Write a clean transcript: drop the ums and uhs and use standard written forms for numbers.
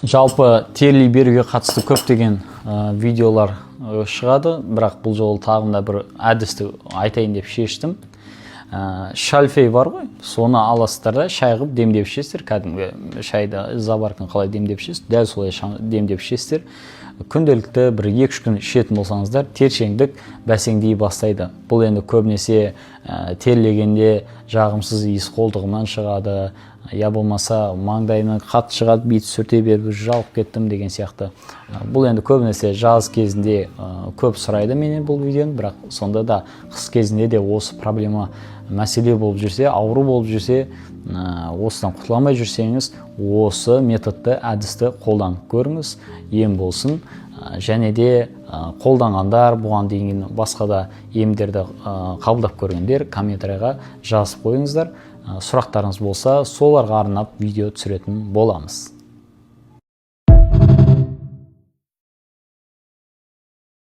Жалпы терлей беруге қатысты көптеген видеолар шығады, бірақ бұл жолы тағы да бір әдісті айтайын деп шештім. Шалфей бар ғой, соны аласыздар да, шай қылып демдеп ішесіздер. Кәдімгі шайды, заварканы қалай демдеп ішесіз, дәл солай демдеп ішесіздер. Күнделікті бір 2-3 күн ішетін болсаңыздар, тершеңдік бәсеңдей бастайды. Бұл енді көбінесе терлегенде жағымсыз иіс қолтығымнан шығады, я болмаса маңдайымнан қатты шығады, бет сүрте беріп жалып кеттім деген сияқты. Бұл енді көбінесе жаз кезінде көп сұрайды менен бұл видеоны, бірақ сонда да қыс кезінде де осы проблема, мәселе болып жүрсе, ауру болып жүрсе, осыдан құтыла алмай жүрсеңіз, осы методты, әдісті қолданып көріңіз, ем болсын. Және де қолданғандар, бұған дейін басқа да емдерді қабылдап көргендер, комментарийға жазып қойыңыздар. Сұрақтарыңыз болса, соларға арнап видео түсіретін боламыз.